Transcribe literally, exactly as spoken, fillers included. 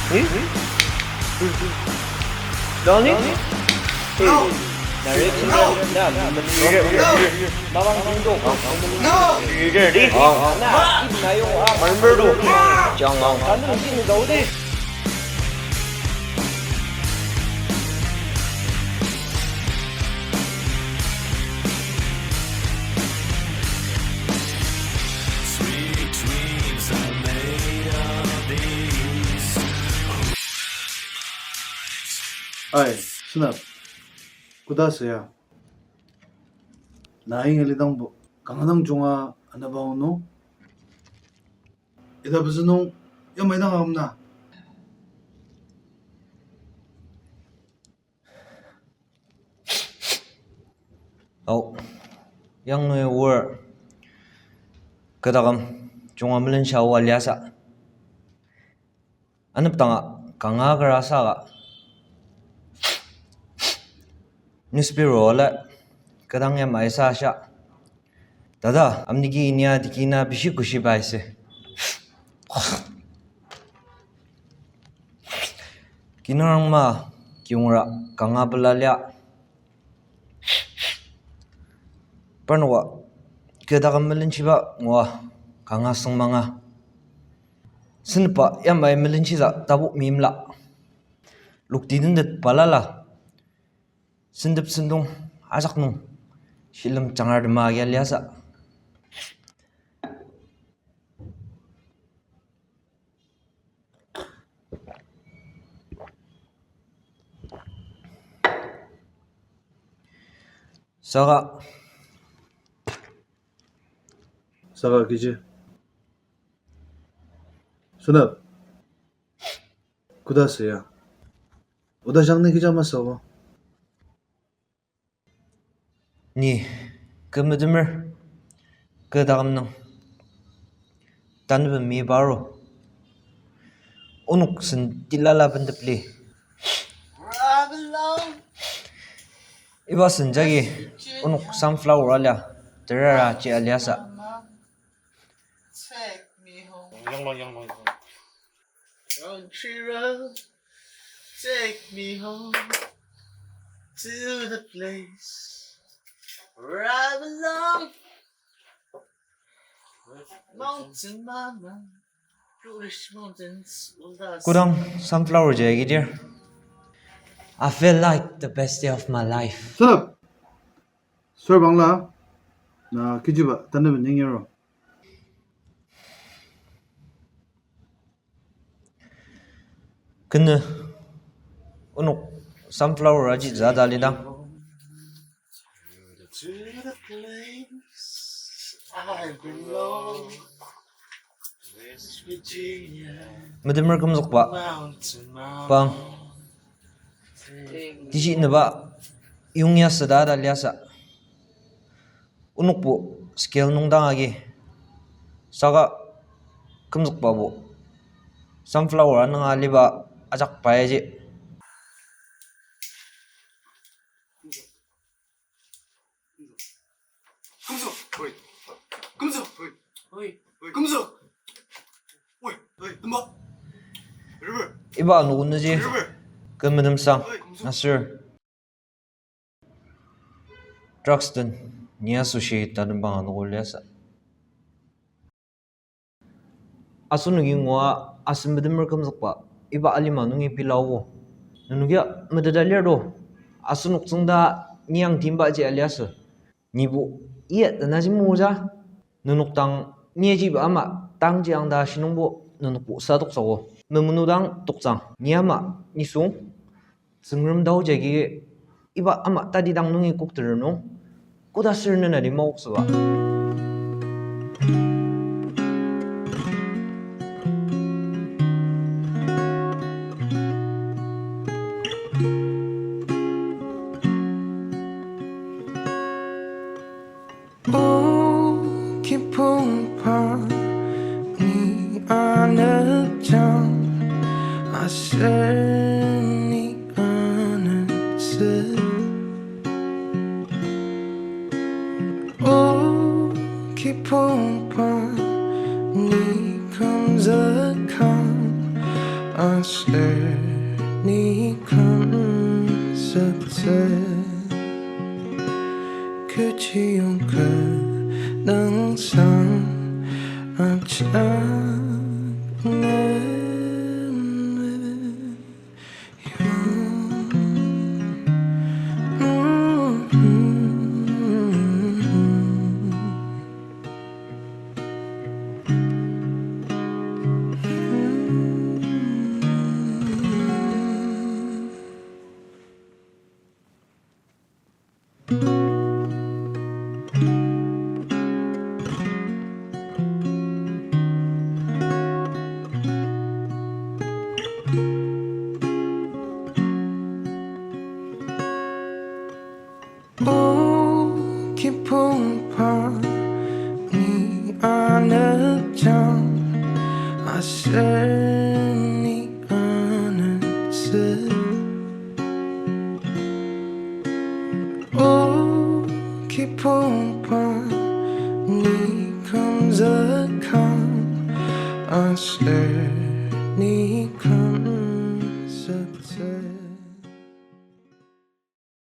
Dani? Hey, na rek na, na, na, na, mabang jindok. Leader di. Na, na yung, ah, member do. Jangang. Tanung jin gaudi. Ai, Senap. Koda sa ya? Na ingi lidangbo kanga dang junga anaba ono. Ita pezü nung yamai dang amna. Ao, yang nui wor kü taküm junga melenshia oa liasü. Anepdanga kanga kera saka newspaper ola kü dang yamai sa sha. Tata, amniki inia dikina bishi kushi bai se. Kinarang ma kiungra kanga pela lia. Parnoka kü taküm melenshiba ngua kanga süngmanga. Senepba yamai melenshisa tapu meimla. Lokti tentet balala. Sentep sentong ajak nung shilem jangar tema agi aliasa. Saka. Saka kechi. Senep. Koda sa ya? Oda jang ni kecha masü o. Ni, kü metemer, kü taküm nung. Tanüben mi baro. Onok sen tilala bendep li. Iba sen jagi onok sunflower alia, terara ji aliasa. Take me home. Country road, take me home to the place where I belong. Mountain mama, Kurdish mountains, Uldas. Kodang sunflower ji agi dir. I feel like the best day of my life. Stop. Sir Bangla, na kechiba tanüben ningero. Kene onok sunflower aji zada lidang. Metemer kümzükba. Pang. Tiji neba yongya süda da liasa. Onokbo scale nung dang agi. Saka kümzükbabo sunflower ananga aliba ajak pai aji. Kümzük, oi. Kümzük, oi. Oi. Oi, kümzük. Oi, oi, temba. River. Iba noknüji. River. Kü metemsang. Oi, kümzük. Nasir. Drugs den, ni asoshi tanembang anogo liasa. Asenoki ngua asen metemer kümzükba, iba alima nungi pilaogo. Nenokia meteta lir do, asenok tsüngda ni ang timba ji aliasü. Nibo iya tanaji muja, nenok dang ni ajiba ama tangji ang ta shinungbo nenokbo sa toksago. Memenu dang toktsang, ni ama nisung. Tsüngrem dao jagi iba ama tati dang nungi kokterer nung, koda sür nena di maoksüba. O kibongba, ni anepjang, aser ni aneptsü. O kibongba, ni kümzükang, Aser ni kümzüktsü, kechiyong kü nüngsang ajak nem. O kibongba, ni anepjang, aser ni aneptsü. O kibongba, ni kümzükang, aser ni küm